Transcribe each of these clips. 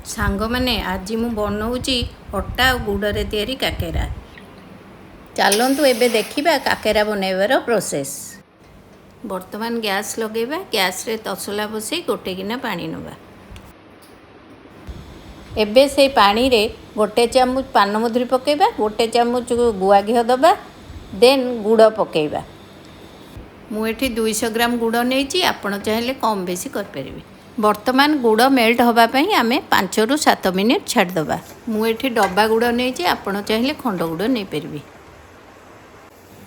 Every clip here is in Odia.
ସାଙ୍ଗମାନେ, ଆଜି ମୁଁ ବନଉଛି ଅଟା ଆଉ ଗୁଡ଼ରେ ତିଆରି କାକେରା। ଚାଲନ୍ତୁ, ଏବେ ଦେଖିବା କାକେରା ବନାଇବାର ପ୍ରୋସେସ୍। ବର୍ତ୍ତମାନ ଗ୍ୟାସ୍ ଲଗାଇବା। ଗ୍ୟାସ୍ରେ ତସଲା ବସେଇ ଗୋଟେ ଗିନା ପାଣି ନେବା। ଏବେ ସେଇ ପାଣିରେ ଗୋଟେ ଚାମଚ ପାନମଧୁରୀ ପକାଇବା, ଗୋଟେ ଚାମଚ ଗୁଆ ଘିଅ ଦେବା, ଦେନ୍ ଗୁଡ଼ ପକାଇବା। ମୁଁ ଏଠି 200 ଗ୍ରାମ ଗୁଡ଼ ନେଇଛି। ଆପଣ ଚାହିଁଲେ କମ୍ ବେଶୀ କରିପାରିବେ। ବର୍ତ୍ତମାନ ଗୁଡ଼ ମେଲ୍ଟ ହେବା ପାଇଁ ଆମେ 5ରୁ 7 ମିନିଟ୍ ଛାଡ଼ିଦେବା। ମୁଁ ଏଠି ଡବା ଗୁଡ଼ ନେଇଛି। ଆପଣ ଚାହିଁଲେ ଖଣ୍ଡ ଗୁଡ଼ ନେଇପାରିବେ।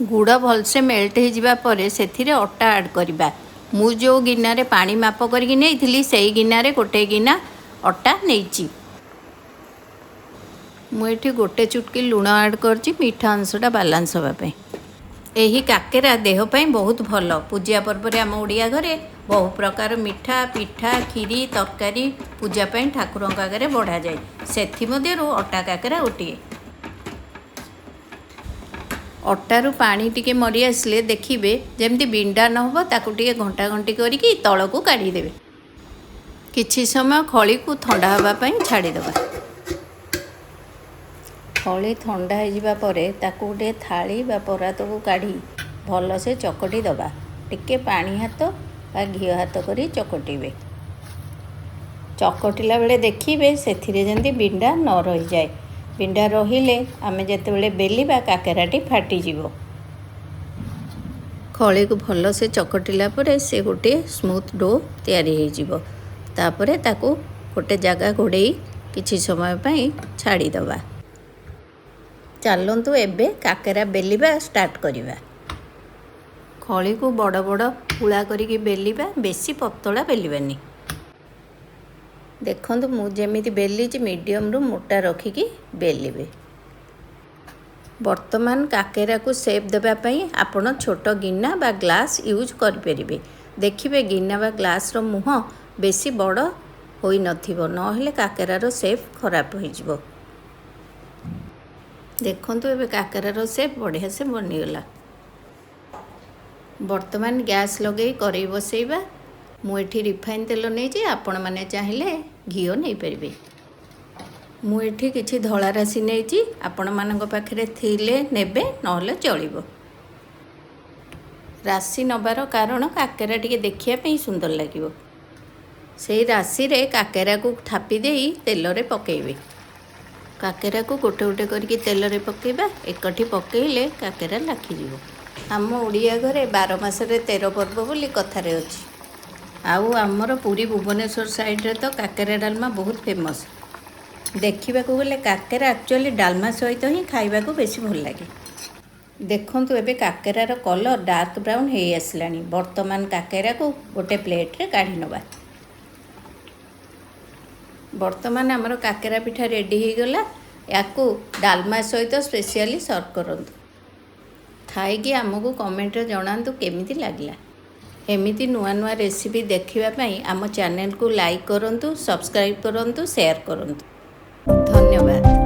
ଗୁଡ଼ ଭଲସେ ମେଲ୍ଟ ହେଇଯିବା ପରେ ସେଥିରେ ଅଟା ଆଡ଼୍ କରିବା। ମୁଁ ଯେଉଁ ଗିନାରେ ପାଣି ମାପ କରିକି ନେଇଥିଲି, ସେଇ ଗିନାରେ ଗୋଟେ ଗିନା ଅଟା ନେଇଛି। ମୁଁ ଏଠି ଗୋଟେ ଚୁଟକି ଲୁଣ ଆଡ଼୍ କରିଛି, ମିଠା ଅଂଶଟା ବାଲାନ୍ସ ହେବା ପାଇଁ। ଏହି କାକେରା ଦେହ ପାଇଁ ବହୁତ ଭଲ। ପୂଜା ପର୍ବରେ ଆମ ଓଡ଼ିଆ ଘରେ ବହୁ ପ୍ରକାର ମିଠା, ପିଠା, କ୍ଷୀରି, ତରକାରୀ ପୂଜା ପାଇଁ ଠାକୁରଙ୍କ ଆଗରେ ବଢ଼ାଯାଏ। ସେଥିମଧ୍ୟରୁ ଅଟା କାକେରା ଗୋଟିଏ। ଅଟାରୁ ପାଣି ଟିକେ ମରି ଆସିଲେ ଦେଖିବେ ଯେମିତି ବିଣ୍ଡା ନ ହେବ, ତାକୁ ଟିକେ ଘଣ୍ଟା ଘଣ୍ଟି କରିକି ତଳକୁ କାଢ଼ିଦେବେ। କିଛି ସମୟ ଖଳିକୁ ଥଣ୍ଡା ହେବା ପାଇଁ ଛାଡ଼ିଦେବା। ଖଳି ଥଣ୍ଡା ହେଇଯିବା ପରେ ତାକୁ ଗୋଟେ ଥାଳି ବା ପରାତକୁ କାଢ଼ି ଭଲସେ ଚକଟି ଦେବା। ଟିକେ ପାଣି ହାତ ବା ଘିଅ ହାତ କରି ଚକଟିବେ। ଚକଟିଲା ବେଳେ ଦେଖିବେ, ସେଥିରେ ଯେମିତି ବିଣ୍ଡା ନ ରହିଯାଏ। ବିଣ୍ଡା ରହିଲେ ଆମେ ଯେତେବେଳେ ବେଲିବା, କାକେରାଟି ଫାଟିଯିବ। ଖଳିକୁ ଭଲସେ ଚକଟିଲା ପରେ ସେ ଗୋଟିଏ ସ୍ମୁଥ୍ do ତିଆରି ହେଇଯିବ। ତାପରେ ତାକୁ ଗୋଟେ ଜାଗା ଘୋଡ଼େଇ କିଛି ସମୟ ପାଇଁ ଛାଡ଼ିଦେବା। ଚାଲନ୍ତୁ, ଏବେ କାକେରା ବେଲିବା ଷ୍ଟାର୍ଟ କରିବା। ଖଳିକୁ ବଡ଼ ବଡ଼ ଗୁଳା କରିକି ବେଲିବା, ବେଶୀ ପତଳା ବେଲିବାନି। ଦେଖନ୍ତୁ, ମୁଁ ଯେମିତି ବେଲିଛି, ମିଡ଼ିୟମରୁ ମୋଟା ରଖିକି ବେଲିବେ। ବର୍ତ୍ତମାନ କାକେରାକୁ ସେପ୍ ଦେବା ପାଇଁ ଆପଣ ଛୋଟ ଗିନା ବା ଗ୍ଲାସ୍ ୟୁଜ୍ କରିପାରିବେ। ଦେଖିବେ, ଗିନା ବା ଗ୍ଲାସ୍ର ମୁହଁ ବେଶୀ ବଡ଼ ହୋଇନଥିବ, ନହେଲେ କାକେରାର ସେପ୍ ଖରାପ ହୋଇଯିବ। ଦେଖନ୍ତୁ, ଏବେ କାକେରାର ସେପ୍ ବଢ଼ିଆ ସେ ବନିଗଲା। ବର୍ତ୍ତମାନ ଗ୍ୟାସ୍ ଲଗାଇ କରେଇ ବସେଇବା। ମୁଁ ଏଠି ରିଫାଇନ୍ ତେଲ ନେଇଛି। ଆପଣମାନେ ଚାହିଁଲେ ଘିଅ ନେଇପାରିବେ। ମୁଁ ଏଠି କିଛି ଧଳା ରାଶି ନେଇଛି। ଆପଣମାନଙ୍କ ପାଖରେ ଥିଲେ ନେବେ, ନହେଲେ ଚଳିବ। ରାଶି ନେବାର କାରଣ, କାକେରା ଟିକେ ଦେଖିବା ପାଇଁ ସୁନ୍ଦର ଲାଗିବ। ସେଇ ରାଶିରେ କାକେରାକୁ ଥାପି ଦେଇ ତେଲରେ ପକାଇବେ। କାକେରାକୁ ଗୋଟେ ଗୋଟେ କରିକି ତେଲରେ ପକାଇବା। ଏକାଠି ପକାଇଲେ କାକେରା ଲାଖିଯିବ। ଆମ ଓଡ଼ିଆ ଘରେ 12 ମାସରେ 13 ପର୍ବ ବୋଲି କଥାରେ ଅଛି। ଆଉ ଆମର ପୁରୀ, ଭୁବନେଶ୍ୱର ସାଇଡ଼ରେ ତ କାକେରା ଡାଲମା ବହୁତ ଫେମସ୍। ଦେଖିବାକୁ ଗଲେ କାକେରା ଆକ୍ଚୁଆଲି ଡାଲମା ସହିତ ହିଁ ଖାଇବାକୁ ବେଶୀ ଭଲ ଲାଗେ। ଦେଖନ୍ତୁ, ଏବେ କାକେରାର କଲର୍ ଡାର୍କ ବ୍ରାଉନ୍ ହେଇ ଆସିଲାଣି। ବର୍ତ୍ତମାନ କାକେରାକୁ ଗୋଟେ ପ୍ଲେଟ୍ରେ କାଢ଼ି ନେବା। ବର୍ତ୍ତମାନ ଆମର କାକେରା ପିଠା ରେଡ଼ି ହେଇଗଲା। ୟାକୁ ଡାଲମା ସହିତ ସ୍ପେଶିଆଲି ସର୍ଭ କରନ୍ତୁ। ଖାଇକି ଆମକୁ କମେଣ୍ଟରେ ଜଣାନ୍ତୁ କେମିତି ଲାଗିଲା। ଏମିତି ନୂଆ ନୂଆ ରେସିପି ଦେଖିବା ପାଇଁ ଆମ ଚ୍ୟାନେଲକୁ ଲାଇକ୍ କରନ୍ତୁ, ସବସ୍କ୍ରାଇବ୍ କରନ୍ତୁ, ସେୟାର କରନ୍ତୁ। ଧନ୍ୟବାଦ।